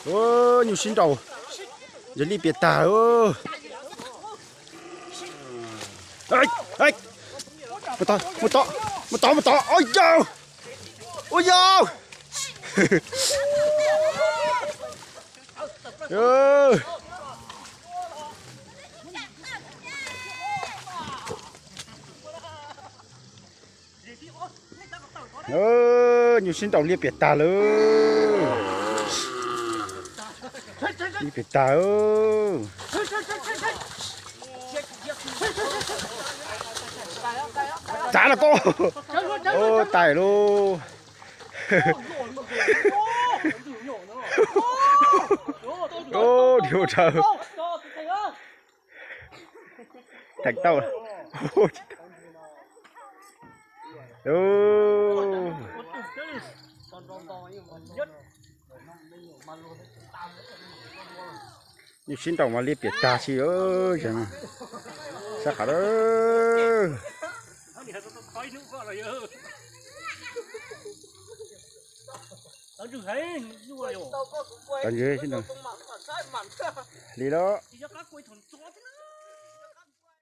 Nyuj sib nraus, yog liab piam tag. Mus tod, mus tod, mus tod. Ua yau, ua yau. Nyuj sib nraus liab piam tag lawm. Liab piam tag. Tsav los koj. Tais lauj. Ub, dhia ua raws. Theem tau. Nyuj sib nraus mas liab piam tag si. Sab qhov lawm. Li lawm.